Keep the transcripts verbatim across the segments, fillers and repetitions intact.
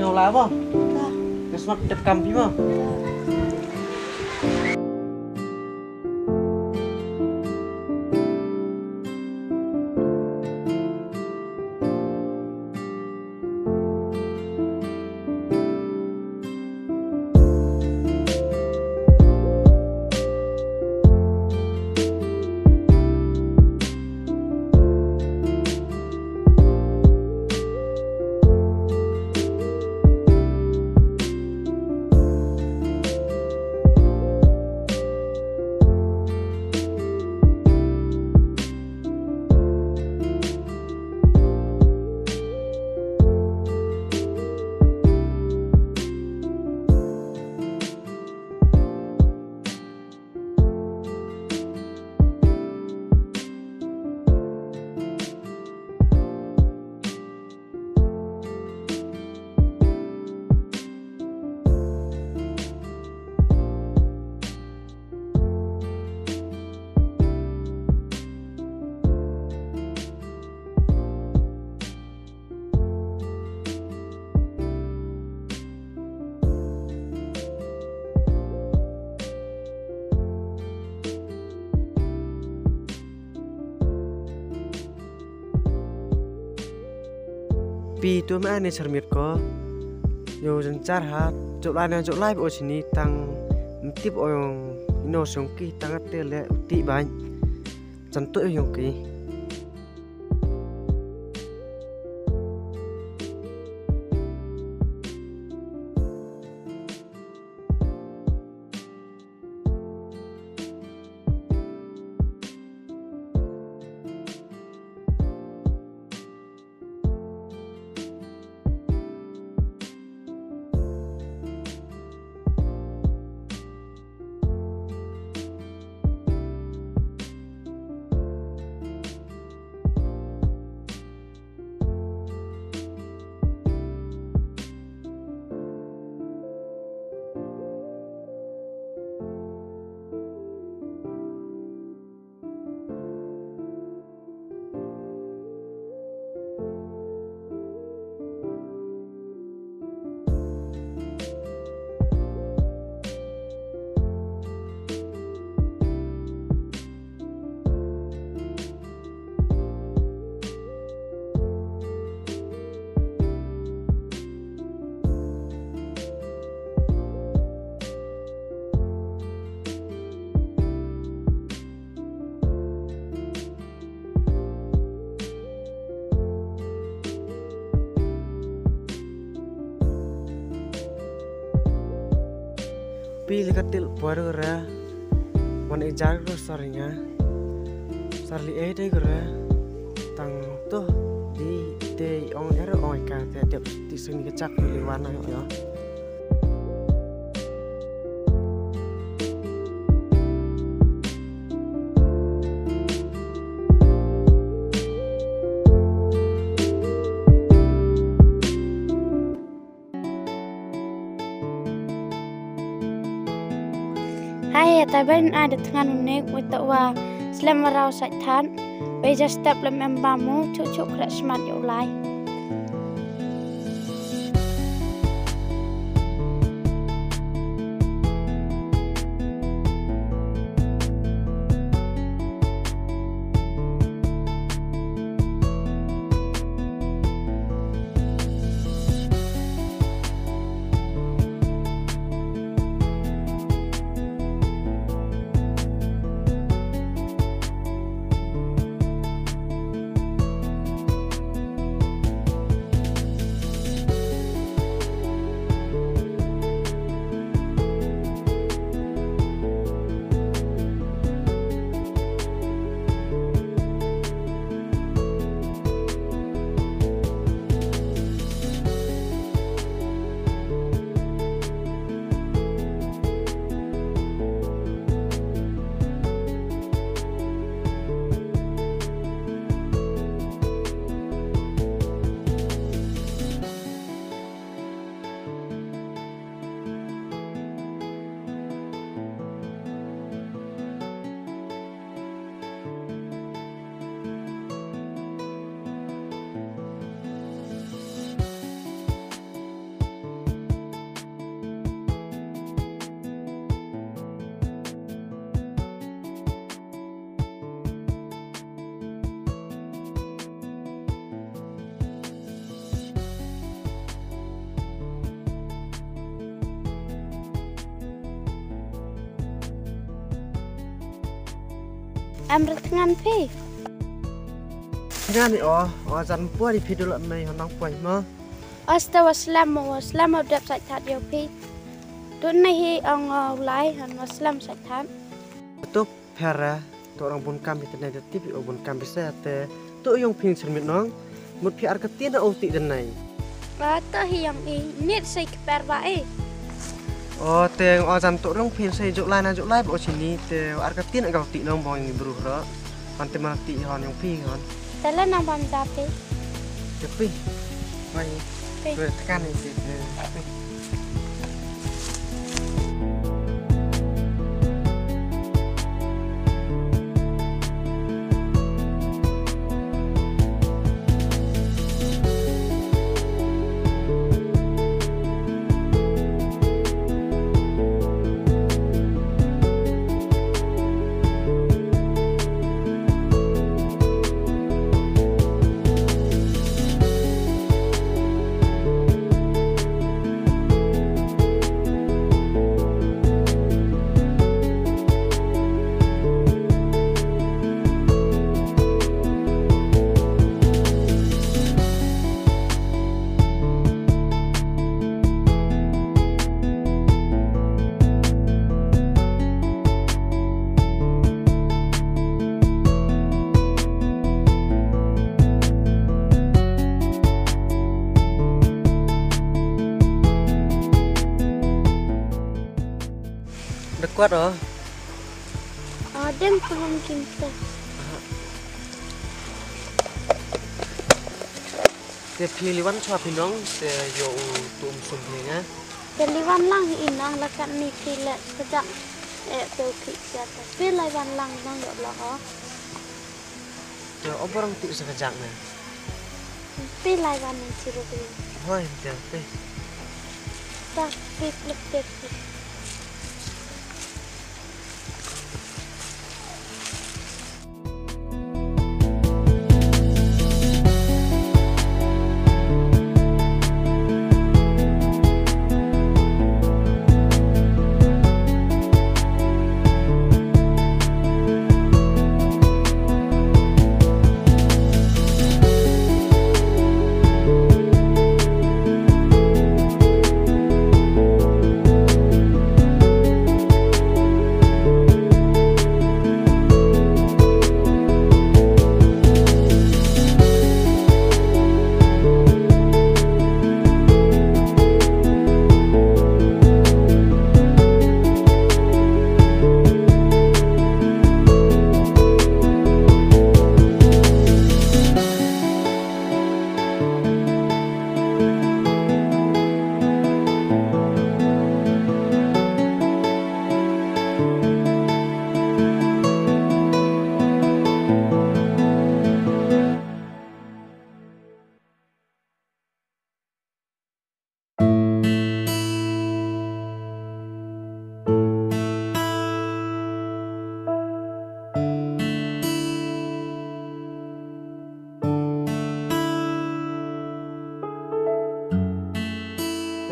Nang la mo? Te smat tep kam phi mo? Phi to me ani sar miet ko. Yo jan char ha. Jop lai na jop lai o sini tang. Mtip o yong ino song ki tang ate le uti ban. Jan to yong ki. Pil ka til por ra. Wan e jar ro sar nga. Sar li e de ra. Tang to di de ong er ong ka te dep ti sing ka chak li wan yo. Hai, ata ben a de tngan unik wita wa slem warau sait than. Wei ja step lem em ba mu chuk chuk khlek smat yu lai. Em re thngan phi. Thngan ni o, o jan poi phi dula mei honang poi mo. Asta wa slem mo, wa slem mo dep sait that yo phi. Tu nei hi ong o lai han wa slem sait that. Tu pher ra, tu orang bun kam hi te nei te tip o bun kam bisa te. Tu yung phi shen mit nong. Mut phi ar ka tin o ti den nei. Ba to hi yang i nit sai kper ba e. O te o jan tu rong phin sai juk lai na juk lai ba o sini te ar ka tin ga ti nong bong ni bru ro. Pan te ma ti hon yang phi hon. Te le nang bam ja phi. Te phi. Bai. Phi. Bai tekan ni te. Phi. Da kwat o. Adem paham kimta. Te phi liwan chwa phi nong te yo u tum sum phi nga. Te liwan lang i nang la kat ni phi le kejak. E te u phi kya ta. Phi liwan lang nang yo la o. Te o borang tu sa kejak na. Phi liwan nang chiru phi. Hoi te phi. Ta phi lek te phi.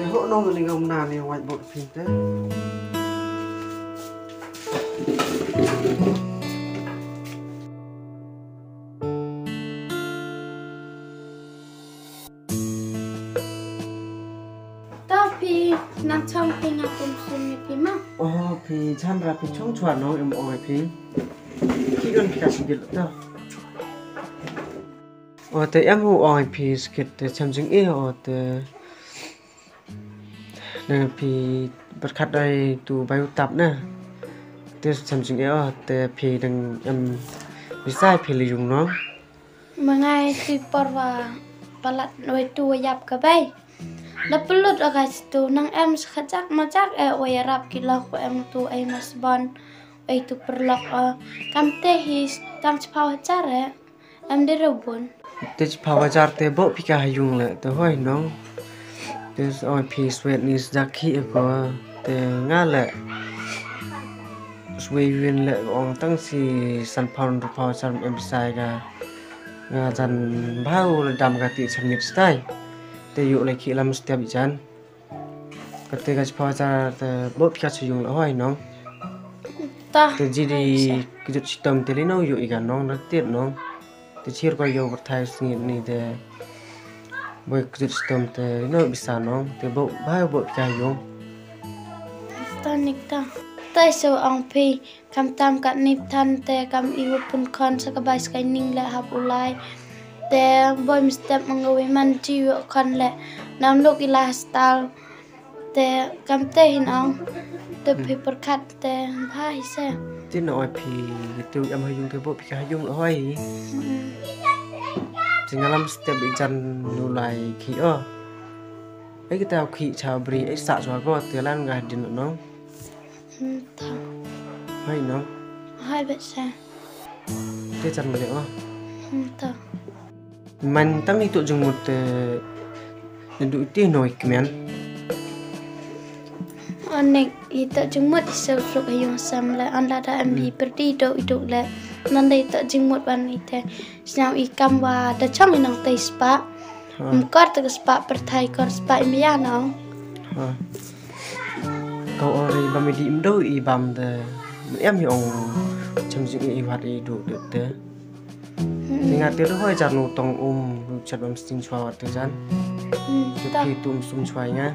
Te ho nong ni ngam na ni whiteboard phin te. To phi nang chong phi nga kum sum ni phi ma. Oh phi chan ra phi chong chwa nong em oi phi. Ki don phi ka sigil to. O te em hu ong phi skit te cham jing e o te. Nang phi berkhat ai tu bayu tap na. Te cham jing e o te phi dang em bisa phi le yung no. Mangai ti por wa palat wai tu wa yap ka bai. La pelut o ka situ nang em sa khajak majak e wa yarap ki lok wa em tu ai masbon ai tu perlok o. Kam te hi tang chiphaw hajar e. Em de rebun. Te chiphaw hajar te bo phi ka ha yung le te hoi nong. Te oi phi swet ni sejak khi ko te nga le. Swet win le ong tang si san phaw ru phaw san em sai ka. Nga jan bhau le dam ka ti san mit stai. Te yu le khi lam step jan. Kate ka chiphaw hajar te bo phi ka cha yung le hoi nong. Ta. Te ji di kjut shitom te lino yu iga nong da tit nong. Te chir ko yu berthai sngit ni te. Boi kjut shitom te lino bisa nong. Te bo bai bo pika yung. Ta nik ta. Ta so ang phi. Kam tam kat nip than te kam i wa pun khon sa ka bai skai ning le hap ulai. Te boi mistep mangawi man ji wa khon le. Nam luk i la stal. Te kam te hin ong. Te phi perkat te bha hi se. Te no oi phi te u am ha yung te bo phi ka ha yung oi. Te ngalam step i jan nu lai khi o. Ai kita khi cha bri ai sa chwa ko te lan ga din no. Hmm, ta. Hai no. Hai bet se. Te jan le o. Hmm, ta. Man tang itu jengmut te. Ndu iti no ikmen. Onek itu jengmut iso suk yung sam le an lada em hi perdi do itu le. Nanda itu jengmut ban ite. Snyau i kam wa da chong i nong tei spa. Em kor te spa perthai kor spa i mia nong. Kau ong ri bam i di im do i bam de. Em i ong cham jing i wat i du du te. Ni nga te do hoi jar nu tong um chat bam sting chwa wat te jan. Te pi tu um sum chwa nga.